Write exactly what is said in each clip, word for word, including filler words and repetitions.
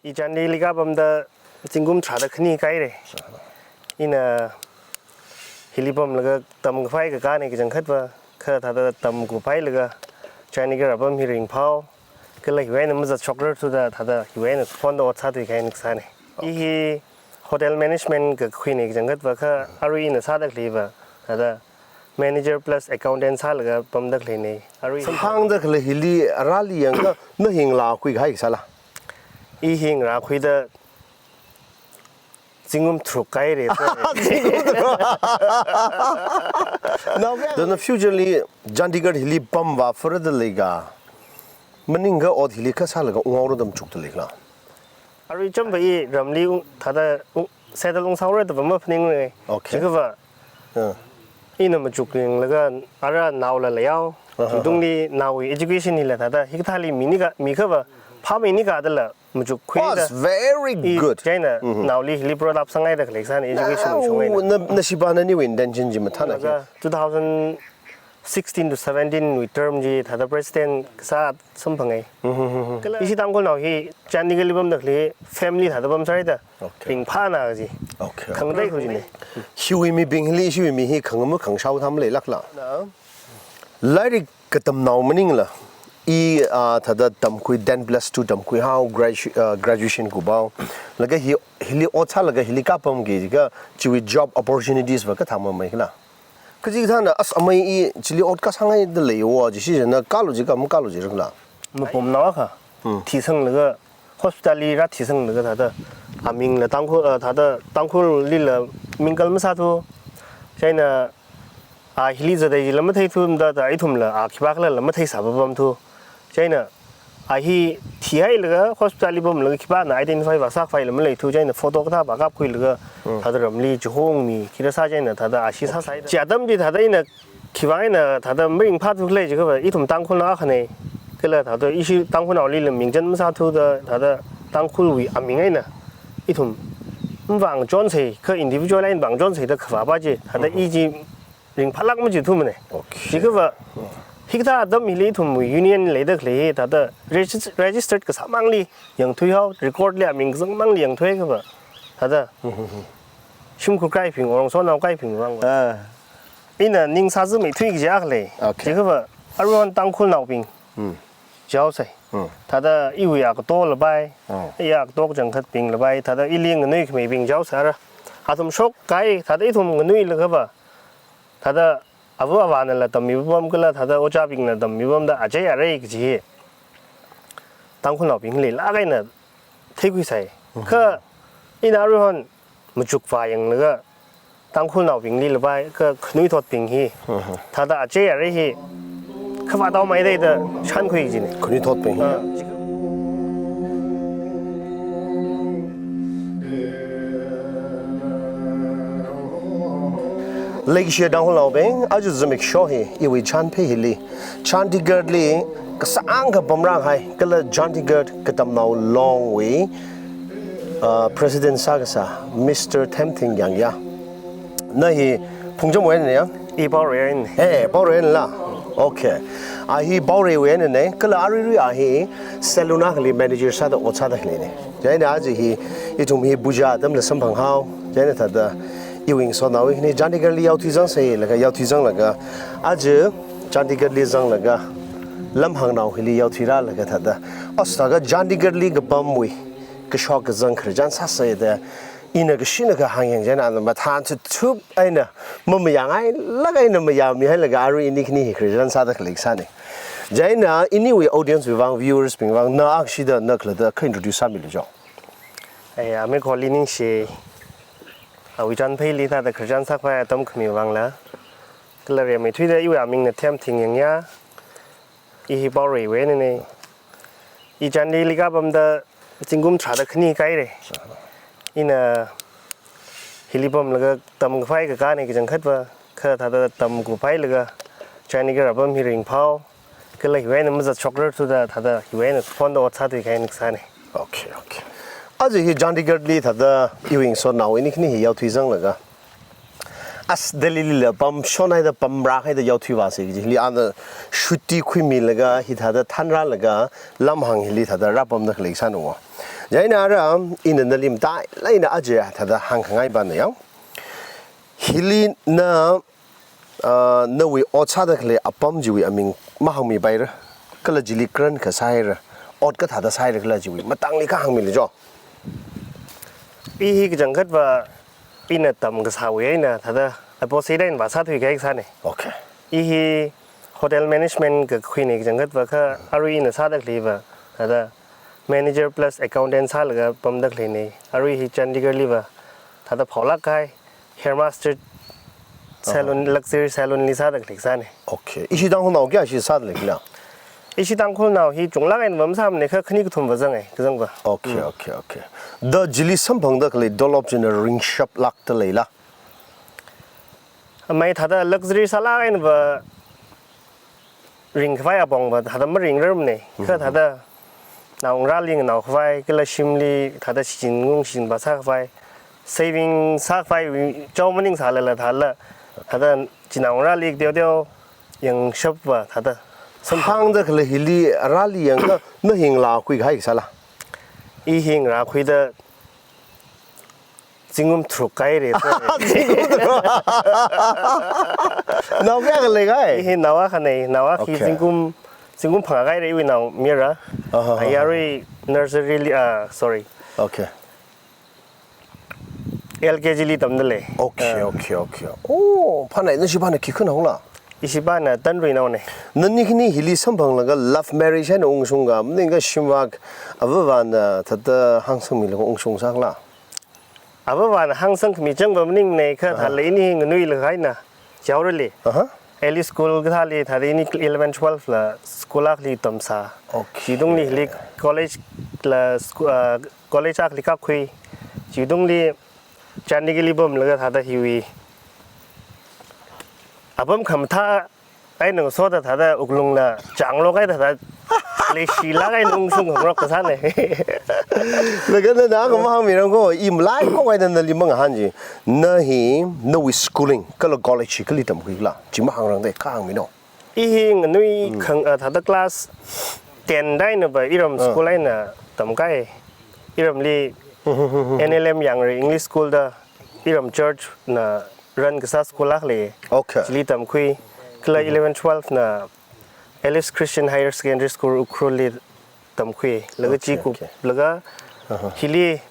I Chandeli kapamda zingkum tharāda khani kahaira. Ina hili pamlaga tamkhavai kakāna kachangkhatva, kha thāda tamkhuiphailaga Chandigarh apam hi ringphāhaowa, kala hiwui eina mazatshokrarthuda thāda hiwui eina phonda ot sāthuikahai eina kasāna. I hi hotel management kakhuina kachangkhatva, kha arui ina sāda khaleiva thāda manager plus accountant sālaga pamda khaleina. Arui hāngda khalei hili arali yangakha na hi ngalā khuikahai sāla? I hi ngalā khuida zingkum tharuk kahaira. Zingkum tharuk. Now, then future li Chandigarh hili pamvā phārada leikha, maningakha ot hili kha sālaga unghaora da machukda leikhala? Arui chamva i ramli ung, thāda ung, settle ungsāhaora da pam maphaninga. Okay. Chiakha va, ah, ina machuk yanglaga ara naola leihaowa. Aha. Tungli naowui education hila thāda hikathāli minika, miakhava phāmeinika dala machukkhuida. That's very good. Chieina, mhm, naoli hili brought up sāngaida khalei kasāna, education wui shongwui eina. Na, na shiba naniwui intention chi mathāna laga khi? Two thousand sixteen to seventeen wui term chi thāda president kasā samphangai. Mhm, mhm, mhm. Kala ishi Tangkhulnao hi Chandigarh li pamda khalei family thāda pamsāhaida. Okay. Ringphāna kaji. Okay. Khangatei khuijina. Hiwui mibing hili, ishiwui mi hi khangama khangashao tham leilākla? Na. Lairik katamnao maningla, i, ah, thāda tamkhui, ten plus two tamkhuihao, gradu-, ah, graduation kuphaowa. Laga hi, hili ot sālaga hili kapamki jiakha chiwui job opportunities va kathā mamei khala? Kachikathāna, as amei i chili ot kasāngaida leihaowa, chi shijana kalu jiakha makālu jiakhala? Mapamnao akha. Hmm. Thisanglaga, hospital li rāthisanglaga thāda amingla Tangkhul, ah, thāda Tangkhul lila mingkal masāthu. Chieina a hili zatai jila matheithu, thāda ithumla a khipākhala matheisā papamthu. Chieina a hi thihailaga hospital li pamlaga khipāna identify vāsākhavaila maleithu. Chieina photo kathā vākapkhuilaga, hmm, thāda ramli chihong mi khi rāsā, chieina thāda a shi sāsāhaida. Chi atam chi thāda ina khiwui vang eina thāda maringphāthu khala jiakhava, ithum Tangkhulnao akhana, kala thāda ishi Tangkhulnaolila mingchan masāthuda thāda Tangkhulwui aming eina ithum mavāngchonsei, kha individual eina vāngchonsei da khavā pa chi thāda, mhm, i chi ringphālāk machithumana. Okay. Chiakha va, hikathā atam hili ithum union leida khalei hi thāda regis-, registered kasā mangli yangthuihao, record li aming kazang mangli yangthuihaiakhava thāda, mhm, shimkhur kahaibing, Woronga sonao kahaibing vang va, ah, ina ning sāzāmeithui kaji akha lei. Okay. Chiakha va, aruihon Tangkhulnaobing, hmm, jihaosei. Hmm. Thāda iwui a kato lapai, hmm, i a kato kachangkhatbing lapai, thāda ili nganuikhameibing jihaosei ara. Athum shokkahai, thāda ithum nganuilakhava, thāda ava avānala tammi papam kala thāda ojābingna tammi papamda achei arai kaji hi Tangkhulnaobing leilāk eina theikhuisai. Mhm. Kha ina aruihon machukvā yanglaga Tangkhulnaobingli lapai, kha khanuithotbing hi, mhm, thāda achei arai hi khavā taomeida da shānkhui kajina. Khanuithotbing hi. Ah. Leikashiya Tangkhulnaobing, aja zimiksho hi iwui chānphei hili Chandigarh li kasāngkha pamrākahai, kala Chandigarh Katamnao Longwui, uh, President sākasā Mister Themthing Yangya. Na hi Phungchamwui einana ya? I Paorei eina. Eh, Paorei einala? Okay. A hi Paoreiwui einana, kala aruirui a hi salon akhali manager sāda ot sāda khaleina. Chieina aja hi ithum hi puja atamla samphanghao. Chieina thāda iwui ngasotnao hi Chandigarh li yaothui zangsei laga, yaothui zanglaga, aja Chandigarh li zanglaga, lamhangnao hili yaothui rālaga thāda, as thāda Chandigarh li kapamwui kashok kazang khararchan sāsei da ina kashinakha hāngyang, chieina ana mathān chithup eina, mamayāngailāk eina mayāmihailaga arui ini khani hi khararchan sāda khalei kasāna. Chieina iniwui audience wui vang, viewers bing vang, na akshida na khalatta kha introduce sāmilu jo. Eh, Amei Kholi Ningshi, awui chānpheili thāda khararchan sākhavai atam khami vangla. Kala rimeithuida iwui amingna Themthing Yangya, i hi Paoreiwui einana. I Chandeli kapamda zingkum tharāda khani kahaira. Ina hili pamlaga tamkhavai kakāna kachangkhatva, kha thāda tamkhuiphailaga Chandigarh apam hi ringphāhaowa, kala hiwui eina mazatshokrarthuda thāda hiwui eina phonda ot sāthuikahai eina kasāna. Okay, okay. Aja hi Chandigarh li thāda iwui ngasotnao ini khani hi yaothui zanglaga, as Delhi lila pamshon haida pamrāk haida yaothui vāsa kaji hili ana shuti khuimilaga hithāda thanrālaga lamhāng hili thāda rāpamda khalei sāna wo. Chieina ara ina nali matailāk eina aja thāda hāngkhangai pana yang. Hili na, ah, nawui ot sāda khalei apam chiwui aming mahāngmipaira. Kala chili karan kasā haira. Ot kathāda sāhaira kala chiwui matangli kha hāngmilu jo. I hi kachangkhatva ina tamkasāwui eina thāda apposite eina vāsāthui kahai kasāna. Okay. I hi hotel management kakhuina kachangkhatva kha arui ina sāda khaleiva thāda manager plus accountant sālaga pamda khaleina. Arui hi Chandigarh liva thāda phaolāk kahai hair master salon, luxury salon li sāda khalei kasāna. Okay. Ishi Tangkhulnao kayāshi sāda leikhala? Ishi Tangkhulnao hi chunglāk eina masāmana kha khani kathumva zangai, kazangva. Okay, okay, okay. Da chili samphangda khalei dolop china ringshaplākda leila? Amei thāda luxury sālāk einava ringkhavai apongva thāda maringrarmana. Kha thāda naongarāli nganaokhavai, kala shimli thāda shichin ngung shichin vāsākhavai, saving sākhavai, chao maningsālala thāla, thāda chinaongarāli teoteo yangshapva thāda samphang. Hāngda khalei hili rāli yangkha na hi ngarākhui kahai kasāla? I hi ngarākhuida zingkum tharuk kāhaira. Zingkum tharuk. Nao kayākha leikahai? I hi nao akhana, nao akha hi. Okay. Zingkum, zingkum phangā kāhaira iwui nao Mira. Aha, aha. Ayarui nursery li, ah, sorry. Okay. L K G li tamda lei. Okay, ah, okay, okay. Oh, phanai, nashipana khikha naola? Ishipana Tanruinaona. Nani khani hili samphanglaga love marriage eina ungshunga, maningakha shimvak avāvana thāda hāngsangmilaga ungshungsākhala? Avāvana hāngsangkhami changva maningmana kha, aha, thāla ini hi nganuilakha eina Jaorali. Aha. Early school kathāli thāda ini eleven twelve la school akhali tamsā. Okay. Chitungli hili college la scho-, ah, college akhali kākhui. Chitungli Chandigarhli pamlaga thāda hiwui apam khamathā eina ngasoda thāda wuklungla chānglok haida thāda leishilāk eina ungshung khangarok kasāna. Laga nana akha mahāngmirang ko, i malaikokaida nali mangahān chi. Na hi, nawui schooling kala college hi kali tamkhuikhala? Chi mahāngrangda kha hāngmino. I hi nganui, hmm, khang, ah, thāda class ten da einava iram, ah, school eina tamkahai. Iramli N L M Yangri English School da iram church na run kasā school akha lei. Okay. Chili tamkhui. Kala eleven twelve na Alice Christian Higher Secondary School Ukhrulli tamkhui. Laga, okay, chi kup, okay, laga, aha, hili,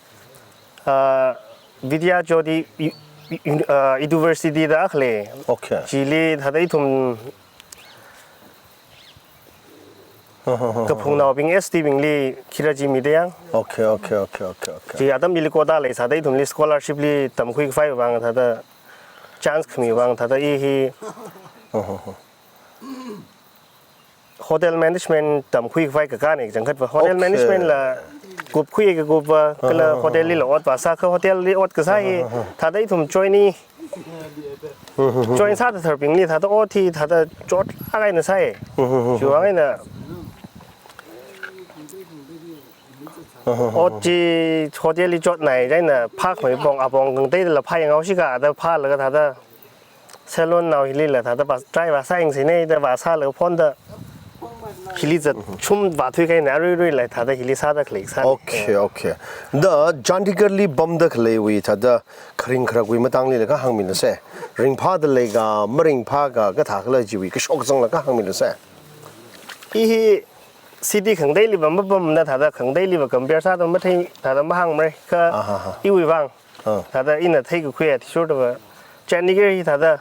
ah, Vidya Jyoti U-, U-, U-, ah, University da akha lei. Okay. Chili thāda ithum, aha, aha, aha, kaphungnaobing S T bingli khira chi mida yang. Okay, okay, okay, okay, okay. Chi atam hili quota leisāda ithumli scholarship li tamkhuikhavai vang thāda chance khami vang thāda i hi, aha, aha, hotel management tamkhuikhavai kakāna kachangkhatva. Hotel, okay, management la kupkhui kakupva, kala, aha, aha, hotel lila ot vāsākha hotel li ot kasā hi, aha, aha, thāda ithum join i, mhm, join sāda tharbingli thāda ot hi thāda chotlāk eina sāi. Mhm, mhm. Chiwui vang eina, aha, aha, aha, ot chi hotel li chotnai chieina phākhamei pong, apong khangateidala phāyanghaosi kha da phālaga thāda salon nao hilila thāda vā, try vāsāyangsinei da vāsālaga phonda hili zat, mhm, chum vāthui kahaina, aruiruila thāda hili sāda khalei sā. Okay, okay. Da Chandigarhli pamda khaleiwui thāda kharing kharakwui matanglila kha hāngmiluse. Ringphāda leika, maringphāka, kathākhala chiwui kashok kazangla kha hāngmiluse. I hi city khangateiliva mapamna thāda khangateiliva compare sāda mathei, thāda mahāngmara kha, aha, aha, iwui vang. Ah. Thāda ina theikakhui athishurdava Chandigarh hi thāda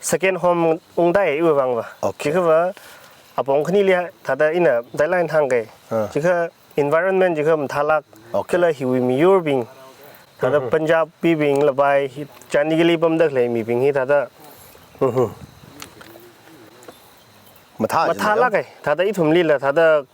second home ungdai iwui vangva. Okay. Chikhava apong khanili thāda ina matailāk eina hāngkei. Ah. Chikha environment chikha mathālāk. Okay. Kala hiwui miyurbing, thāda, mhm, Punjabi bing lapai, hi Chandigarhli pamda khalei mibing hi thāda, mhm, mathā, mathālāka. Thāda ithumlila thāda,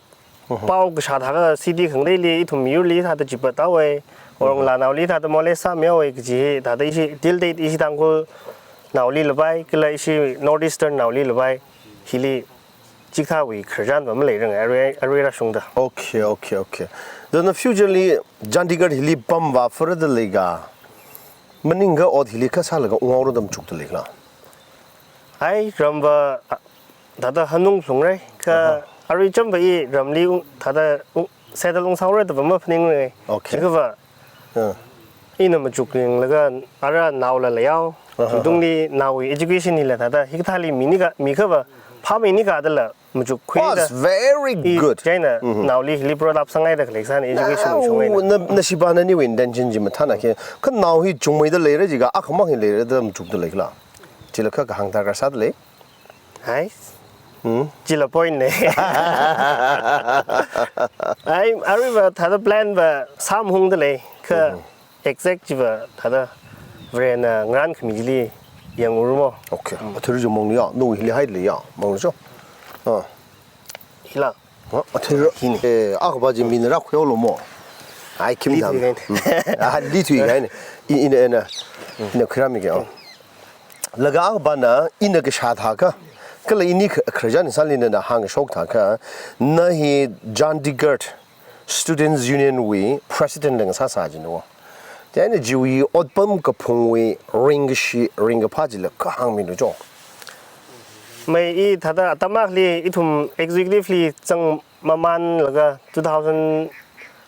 mhm, pao kashā thākha city khangateili ithum miyurli thāda chipathaowa, or, mhm, ngalānaoli thāda molest sāmihaowa kaji hi thāda ishi till date ishi Tangkhulnaoli lapai, kala ishi North Eastern naoli lapai, hili chikathāwui khararchanva maleiranga, arui, arui rāshungda. Okay, okay, okay. Then future li Chandigarh hili pam vāpharda leika, Maningakha ot hili kasālaga unghaora da machukda leikhala? Ai, ramva, a, thāda hanung phalungra, kha Aha. arui chamva i ramli ung, thāda ung, settle ungsāhaora da va maphaningra. Okay. Chiakhava, Ah. ina machukringlaga ara naola leihao. Aha. Tungli naowui education hila thāda, hikathāli minika, mikhava, phāmeinika dala, machuk khuida. Oh, it's very I good. Chieina Mhm. naoli hili brought up sāngaida khalei sāna education Nao, shong eina. na, nashibana niwui intention chi mathānakha. Kha nao hi chungmeida leira jiakha, akhamang hi leira da machukda leikhala? Chila kha kahāng darkar sāda lei. Hai. Hmm? Chila point na. Ai, aruiva thāda plan va sāmahungda lei. Kha Mhm. exact chiva thāda Varena ngarānkhami chili yangra mo. Okay. Mm. Athei chi mangli ya, no hili haili ya, mangli cho. Ah. Hila. Ha, athei. Hini. Eh, akhava chi mina rākhuihaolu mo. Ai, kim Li dam. thui kahaina. Hmm. Ah, li thui kahaina. I, ina, ina. Ina khuirāmiki ya. Laga akhavana, ina kashā thākha. Kala ini kha-, khararchan sāli nana hāngshok thākha. Na hi Chandigarh Students Union wui President la ngasāsā jina wo. Chieina chiwui otpam kaphungwui ringkashi, ringkaphā chila kha hāngmilu cho. Mai i thāda atam akhali ithum executive li zangmamānlaga two thousand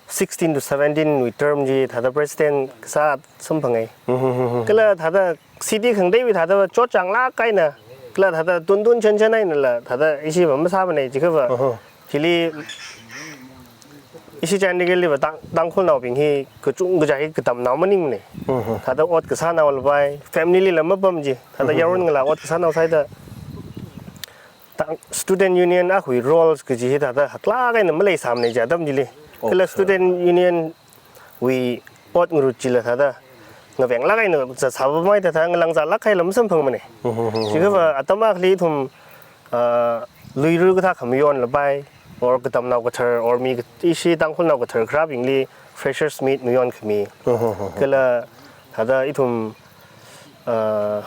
sixteen to seventeen wui term chi thāda president kasā samphanga. Mhm, mhm, mhm. Kala thāda city khangateiwui thāda chotchānglāk eina, kala thāda tuntun chanchan einala, thāda ishi va masāmana chiakhava. Aha. Hili, ishi Chandigarh liva Tang-, Tangkhulnaobing hi kachungkha hi katamnao maningmana. Mhm. Thāda ot kasānao lapai, family lila mapam chi, thāda Mhm. yaron ngalā ot kasānao sāhaida. Tang-, student union akhawui roles kaji hi thāda haklāk eina maleisāmana chi atam chili. Kala Okay. student union wui ot ngarut chila thāda ngavenglāk eina zatsāpamhaida thāda ngalāngzālāk eina masamphangmana. Mhm, mhm, mhm. Chiakhava atam akhali ithum, ah, luira kathā khamayon lapai, or katamnao kathar, or mi kat-, ishi Tangkhulnao kathar kharābingli freshers meet mayonkhami. Mhm, mhm, mhm. Kala thāda ithum, ah,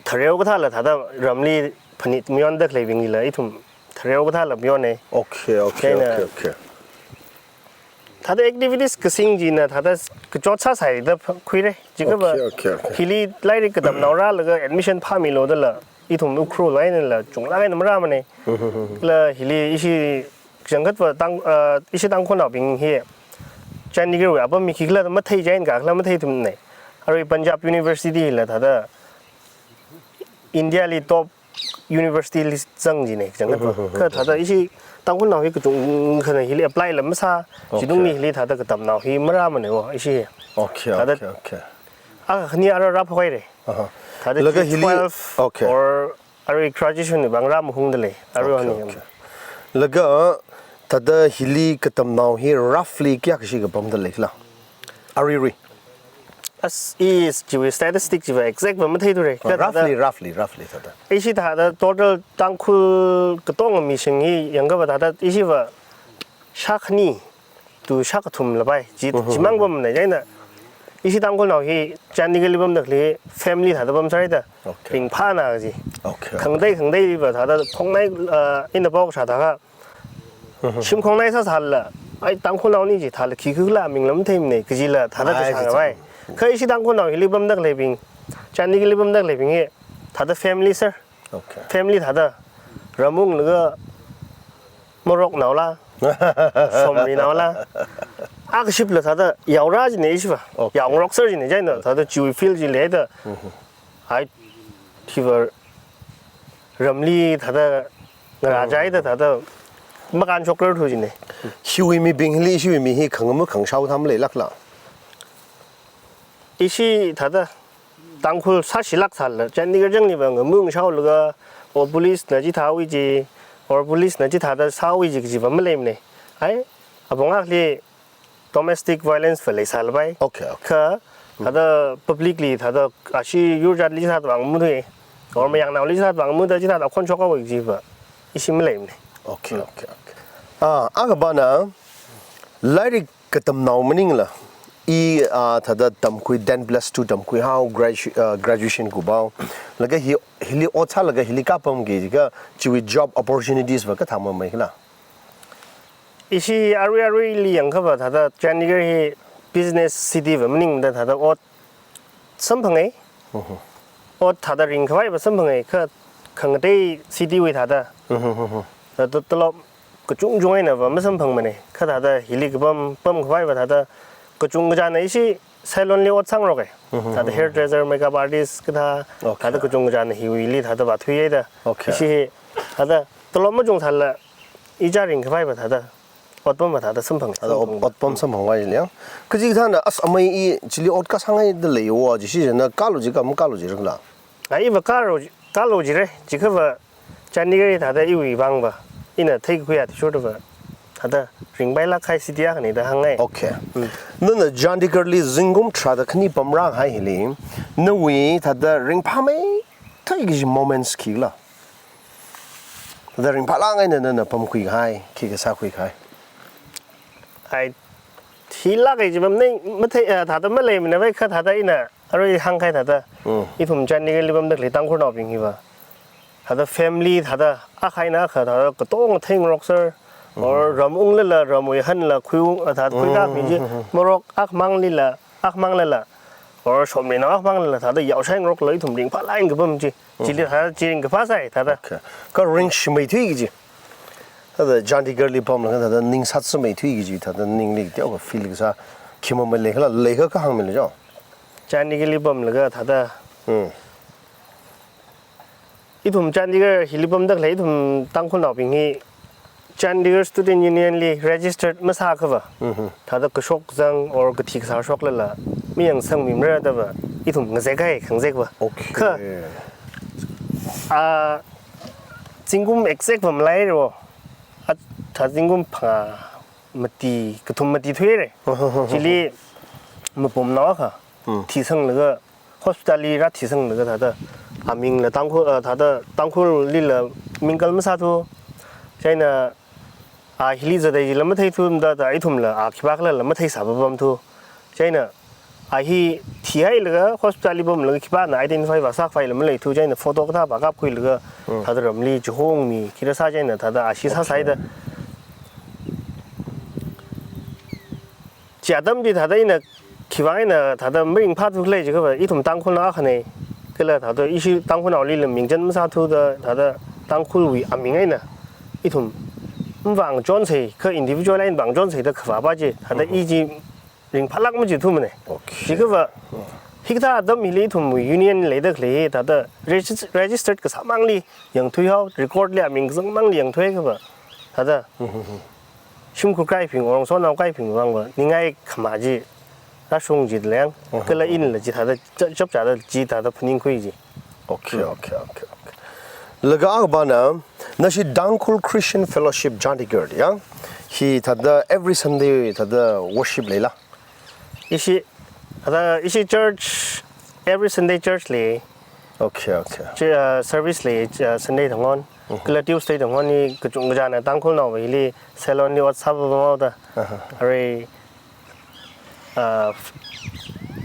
thareo kathāla thāda ramli phanit mayonda khaleibinglila ithum thareo kathāla mayona. Okay, okay, Chieina okay, okay. thāda activities kasing china thāda kachot sāsai da pha-, khuira. Chiakhava Okay, okay, okay. hili lairik katamnao rālaga admission phāmilu dala ithum Ukhrul einala chunglāk eina marāmana. Mhm, mhm, mhm. Kala hili ishi kachangkhatva Tang-, ah, ishi Tangkhulnaobing hi Chandigarh wui apam hi khikhala mathei, chieina kakhala matheithumna. Arui Punjab University la thāda India li top university li zang jina, kachangkhatva. Mhm, mhm, mhm. Kha thāda ishi Tangkhulnao hi kachungkhana hili apply la masā, Okay. chitungli hili thāda katamnao hi marāmana wo, ishi. Okay, Thāda okay, okay. akha khani ara rāphok haira. Aha. Thāda Laga K hili, twelve okay. or arui graduation vang rāmahungda lei. Arui Okay, ani. okay. Laga thāda hili katamnao hi roughly kayākhashi kapamda leikhala? Aruirui. As is chiwui statistic chiva exact va matheithura. Ah, Kha thāda roughly, roughly, roughly thāda. Ishi thāda total Tangkhul katonga mishing hi yangkhava thāda ishiva shākhani to shākathum lapai. Chi, Mhm. chimang pamna chieina. Ishi Tangkhulnao hi Chandigarh li pamda khalei family thāda pamsāhaida. Okay. Ringphāna kaji. Okay. Khangatei khangateiva thāda khongnai, ah, ina pao kashā thākha. Mhm. Shim khongnai sāsālala, ai Tangkhulnaoni chi thāla khikhala mingla matheimana, kajila thāda Ai, kashānga kaji. vai. Kha ishi Tangkhulnao hili pamda khaleibing, Chandigarh li pamda khaleibing hi, thāda family sir. Okay. Family thāda, ramunglaga, maroknaola, somrinaola. Akashipla thāda, yaora jina ishiva. Okay. Yaongarok sir jina, chieina, thāda chiwui feel chi leida. Mhm. Ai, chiva ramli thāda ngarā Mm. jaida thāda makānshok rarthu jina. Hiwui mibing hili, hiwui mi hi khangamu khangashao thā maleilākla? Ishi thāda Tangkhul sāshilāk sālala, Chandigarh changli va ngamu ngashaolaga, or police na chithāhaowa ji, or police na chithāda sāhaowa ji kaji va maleimana. Ai, apong akhali domestic violence va leisālapai. Okay, okay. Kha, thāda public li thāda ashi yur jatli chithāda vang muthui. Or mayangnaoli chithāda vang muda chithāda khonshok haowa ji va. Ishi maleimana. Okay, okay, okay. Ah, akhavana, lairik katamnao maningla, i, ah, thāda tamkhui ten plus two tamkhuihao, gradu-, ah, graduation kupao. Laga hi, hili ot sālaga hili kapamki jiakha chiwui job opportunities va kathā mamei khala? Ishi arui aruili yangkhava thāda Chandigarh hi business city va maningda thāda ot samphanga. Mhm. Ot thāda ringkhavaiva samphanga, kha khangatei city wui thāda. Mhm, mhm. Thāda tolop kachungchung einava masamphangmana. Kha thāda hili kapam, pamkhavaiva thāda kachungkha china ishi salon li ot sāngaroka. Mhm, Thāda mhm. hairdresser, makeup artist kathā, Okay. thāda kachungkha china hiwuili thāda vāthuiya da. Okay. Ishi hi thāda tolop machungsālala, ichā ringkhavaiva thāda otpamva thāda samphang. Thāda ot-, samphang. Otpam samphangvai liang. Kaji kathāna, as amei i chili ot kasāngai da leiya, jishi jina kalu ji kam kalu ji rangla. Ai, iva kalu, kalu jira, jikhava Chandigarh thāda iwui vangva, ina theikakhui athishurda va, thāda ringpailāk kahai city akhana da hāngngai. Okay. Mm. Nana Chandigarh li zingkum tharāda khani pamrāhai hili, nawui thāda ringphāmeithui kaji moments khikhala? Thāda ringphālāk eina nana pamkhui kahai, khi kasākhui kahai? Ai, thilāk kaji pam nei, mathei, eh, thāda maleimana vai kha thāda ina, arui hāngkahai thāda. Mm. Ithum Chandigarh li pamda khalei Tangkhulnaobing hiva. Thāda family thāda, akha eina akha thāda katonga theingarokser. Or ram unglala, ramwui hanla, khui ung, thāda khuikā khani ji, marok akhamanglila, akhamanglala. Or shomrinao akhamanglala, thāda yaoshai ngarokla ithum ringphālāk eina kapam ji. Chili thāda chi ringkaphā sai, thāda. Okay. Kha ringshimmeithui kaji. Thāda Chandigarh li pamlaga thāda ning sātsameithui kaji, thāda ningli teokha feel kasā, khimamei leikhala, leikha kha hāngmilu jo. Chandigarh li pamlaga thāda. Hmm. Ithum Chandigarh hili pamda khalei ithum Tangkhulnaobing hi Chandigarh Student Union li registered masāakhava. Mhm. Thāda kashok kazang or kathi kasā shoklala, mayangsangmimara da va, ithum ngazek kahai, khangazekva. Okay. Kha, a, zingkum exact va maleira. A, thāda zingkum phangā mati, kathum mati thuira. Chili mapumnao akha. Hmm. Thisanglaga, hospital li rāthisanglaga thāda, amingla Tangkhul, ah, thāda Tangkhul lila mingkal masāthu. Chieina, a hili zatda jila matheithumda, thāda ithumla, a khipākhala matheisā papamthu. Chieina, a hi thihailaga, hospital li pamlaga khipāna identify vāsākhavaila maleithu. Chieina photo kathā vākapkhuilaga, Hmm. thāda ramli chihongmi, khi rāsā chieina, thāda a shi sāsai da. Okay. Chi atam chi thāda ina, khivang eina thāda maringphāthu khalei jiakhava, ithum Tangkhulnao akhana, kala thāda ishi Tangkhulnaolila mingchan masāthuda, thāda Tangkhulwui aming eina, ithum mavāngchonsei, kha individual eina vāngchonsei da khavāpa chi, thāda Mhm. i chi ringphālāk machithumana. Okay. Jiakhava, Hmm. hikathā atam hili ithumwui union leida khalei, thāda regis-, registered kasāmangli yangthuihao, record li aming kazangmangli yangthuikhava, thāda Mhm. shimkhur kahaibing, or ngasotnao kahaibing vangva, ningai khamā chi, rāshung chi leng, Mhm. kala inla chi thāda cha-, chapchāda chi thāda phaningkhui chi. Okay, okay, okay, okay. Laga akha pāna, nashi Tangkhul Christian Fellowship Chandigarh, ya? Hi thāda every Sunday thāda worship leila? Ishi, thāda ishi church, every Sunday church lei. Okay, okay. Chi, uh, service lei, uh, Sunday thangkhon. Mhm. Kala Tuesday thangkhon hi kachungkha china Tangkhulnao hili salon li ot sāpapamhaoda. Aha. Arui, uh,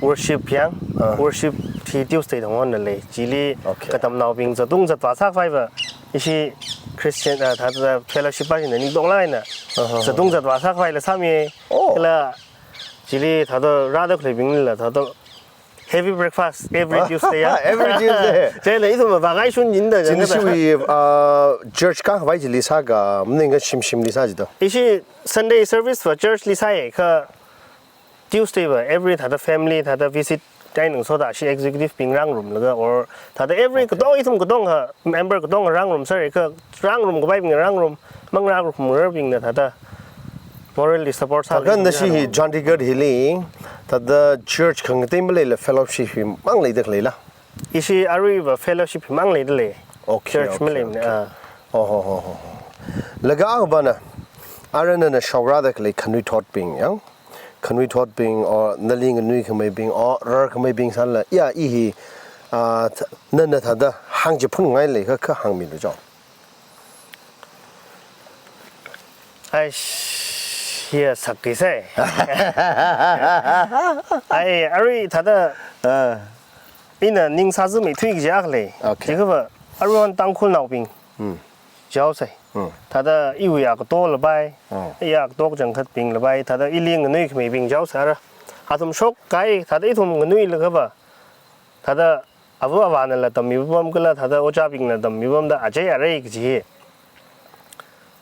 worship yang, Ah. worship hi Tuesday thangkhonna lei. Chili Okay. katamnaobing zatung zatvā sākhavaiva, ishi Christian, uh, thāda fellowship pa china ningtonglāk eina. Aha. Zatung zatvā sākhavaila sāmi. Oh. Kala chili thāda rāda khaleibinglila thāda heavy breakfast every Tuesday ya. Every Tuesday. Chieina ithum vāngaishun jinda China jangda. Shiwi, uh, church kakhavai chili sāka, maningakha shimshimli sā jida? Ishi Sunday service va church li sāya, kha Tuesday va every thāda family thāda visit, chieina ngasoda shi executive bing rāngarumlaga, or thāda every Okay. katong, ithum katongkha member katongkha rāngarumsera, kha rāngarumkhavai bing rāngarum, mangarārumrarbingna thāda morally support sā Thākha nashi hi Chandigarh hili, thāda church khangatei maleila fellowship himang leida khaleila? Ishi aruiva fellowship himang leida lei. Okay, Church okay, maleimana, okay. ah. Oh, ho, ho, ho, ho. Laga akha pāna, arui nana shaorāda khalei khanuithotbing, ya? Khanuithotbing, or nali nganuikhameibing, or rarkhameibing sālala, ya, i hi, ah, th-, nana thāda hāngchiphun ngai leiakha kha hāngmilu jo. Ai, hiya sakki sai. Ai, arui thāda Ah. ina ning sāzāmeithui kaji akha lei. Okay. Jiakhava, aruihon Tangkhulnaobing. Hmm. Jaosai. Hmm. Thāda iwui akatola pai. Hmm. I akato kachangkhatbingla pai. Thāda ili nganuikhameibing jaosai ara. Athum shokkahai, thāda ithum nganuilakhava. thāda ava avānala tammi pam kala thāda ojābingna tammi pamda achei arei kaji hi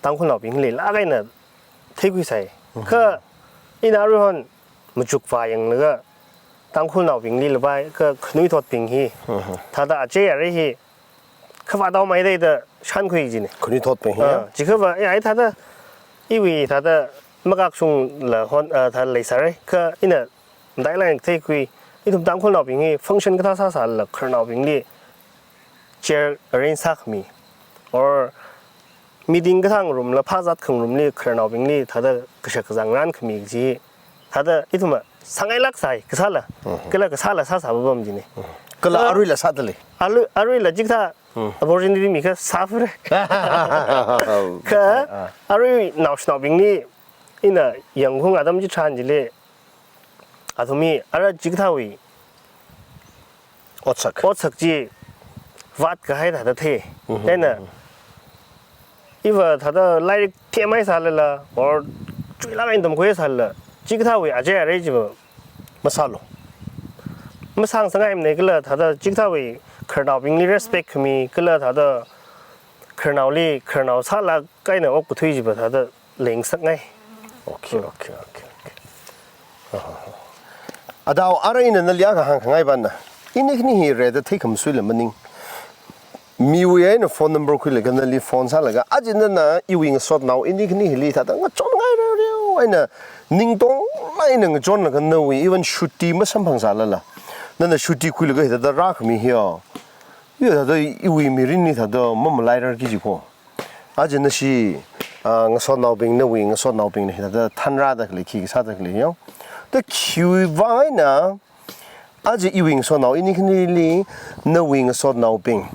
Tangkhulnaobingli lāk eina theikhuisai. Kha ina aruihon machuk vāyanglaga Tangkhulnaobingli lapai kha khanuithotbing hi thāda achei arei hi khavā taomeida da shānkhui jine. Khanuithotbing hi. Ah, chikhava, eh, ai thāda, iwui thāda makakshungla hon, ah, thāda leisārai. Kha ina matailāk eina theikhui, ithum Tangkhulnaobing hi function kathā sāsālala khararnaobingli chair arrange sākhami, or meeting kathā ngarumla phāzat khangarumli khararnaobingli thāda kashak kazang rānkhami kaji thāda ithumva sāngailāksai, kasāla. Kala kasāla sāsā pam jine. Kala aruila sādalei. Alu-, aruila chikathā opportunity mikha sāfure. Kha arui naoshinaobingli ina yangkhaung atam chitharan chili, athum hi ara chikathāwui otsak, otsak chi vātkahai thāda thei. Chieina iva thāda lairik themhaisālala, or chuilāk eina tamkhuisālala, chikathāwui achei arei chiva masālu. Masāngasakngaimane kala thāda chikathāwui khararnaobingli respect khami, kala thāda khararnaoli khararnao sālāk eina okkathui chiva thāda leingasakngai. Okay, okay, okay, okay. Adao, ara ina nali akha hāngkhangai pana. Ini khani hi rida theikhamasuila maning. Miwui eina phone number khuilaga nali phone sālaga, aja nana iwui ngasotnao ini khani hili thāda ngachonngai reoreo eina ningtonglāk eina ngachonlaga nawui even chutti masamphangsālala, nana chutti khuilaga hithāda rākhami hiya, ya thāda iwui mirinli thāda mamalairarki jiko. Aja nashi, ah, ngasotnaobing, nawui ngasotnaobingna hithāda thanrāda khalei, khi kasāda khalei hiya. Da khiwui vang eina aja iwui ngasotnao ini khanili nawui ngasotnaobing,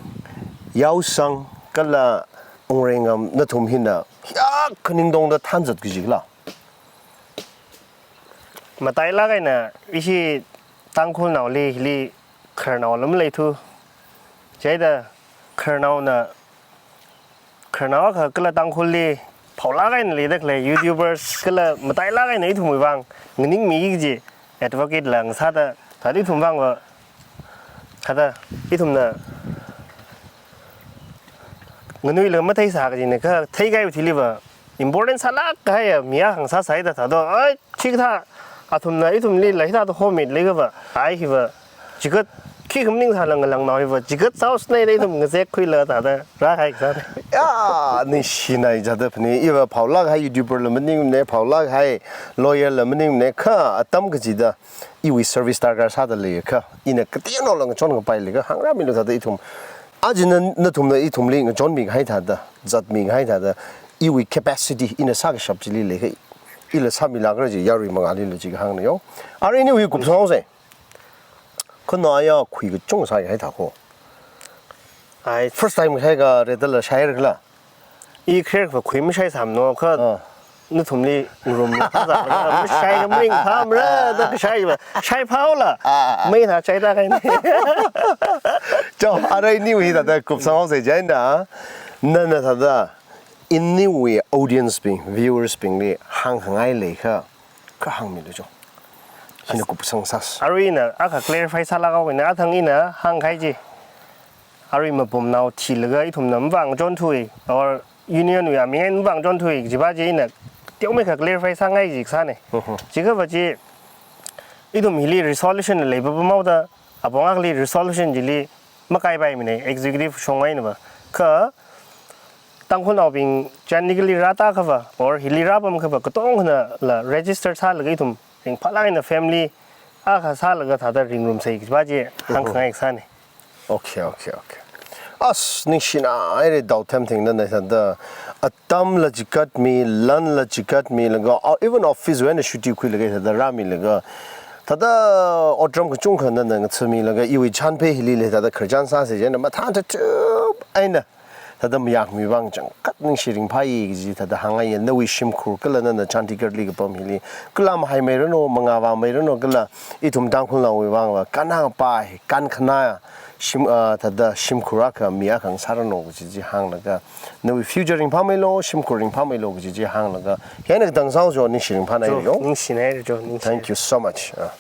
Yaosang kala Wungrengam nathum hina hiyākha ningtongda thanzat kajila? Matailāk eina ishi Tangkhulnaoli hili khararnaola maleithu. Chieina khararnaona khararnao akha kala Tangkhulli phaolāk eina leida khalei YouTubers kala matailāk eina ithumwui vang nganingmi kaji advocate la ngasāda, thāda ithum vangva thāda ithumna nganuilaga matheisā kajine, kha theikahaiwui thiliva important sālāk kahaiya mi akha ngasāsai da thāda, ai, chikathā athumna ithumlila hithāda homemakeiva, ai hiva chigat, khikha maningsālala ngalangnao hiva chigat sāhaosei da ithum ngazekkhuilaga thāda rākahai kasāne. Ya, ningshinai jada phani, iva phaolāk kahai YouTuber la maningmane, phaolāk kahai lawyer la maningmane, kha atam kachida iwui service darkar sāda leiakha, ina kateonaola ngachonkapai leiakha hāngrāmilu thāda ithum. Aja na, nathumna ithumli ngachonmikahai thāda, zatmikahai thāda, iwui capacity ina sākashap chili leiakha, ila sāmilākra chi yarui mangālilu chi kahāngna yo. Ara iniwui kupsanghaosei. Kha na aya khui kachungkha sākahai thākho. Ai. First time kashai kha redala shairakhala? I kharerva khui mashaisāmano kha. Ah. Nathumli ngarumla phāzālaga mashai kha maringphāmara da kashaiva. Shaiphāhaola. Ah, ah, ah. Mei thā chaida kahaine. Chao, ara iniwui thāda kupsanghaosei chieina. Nana thāda iniwui audience bing, viewers bingli hāngkhangai leiakha, kha hāngmilu chao. Hina kupsang sāsa. Arui ina akha clarify sālākhaowa, ina athang ina hāngkahai chi, arui mapamnao thilaga ithumna mavāngachonthui, or union wui aming eina mavāngachonthui kajiva chi ina teomeikha clarify sāngai ji kasāne. Mhm. Chikhava chi ithum hili resolution la leipapamhaoda, apong akhali resolution chili makaipaimane, executive shong einava. Kha Tangkhulnaobing Chandigarhli rātāakhava, or hili rāpamkhava, katongkhanala register sālaga ithum ringphālāk eina family akha sālaga thāda ringrumsei kajiva chi hāngkhangai kasāne. Okay, okay, okay. As, ningshina haire Dao Themthing nana thāda atamla chigatmi, lanla chigatmilaga, uh, even office wui eina chutti khuilaga thāda rāmilaga, thāda otram kachungkha nana ngathamilaga, iwui chānphei hili lei thāda khararchan sāsei chieina mathāda thup eina thāda mayākhami vang changkhat ningshi ringphāi kaji thāda hāngngaiya. Nawui shimkhur kala nana Chandigarhli kapam hili, kala mahaimeiranu, mangāvāmeiranu, kala ithum Tangkhulnaowui vangva kannā kapai, kankhanā shim, ah, thāda shimkhur akha mi akha ngasāranu kaji chi hānglaga, nawui future ringphāmeilu, shimkhur ringphāmeilu kaji chi hānglaga, hi eina katang sāhaosa, ningshi ringphānai yo. Ningshinai jo, ningshi. Thank you so much. Ah.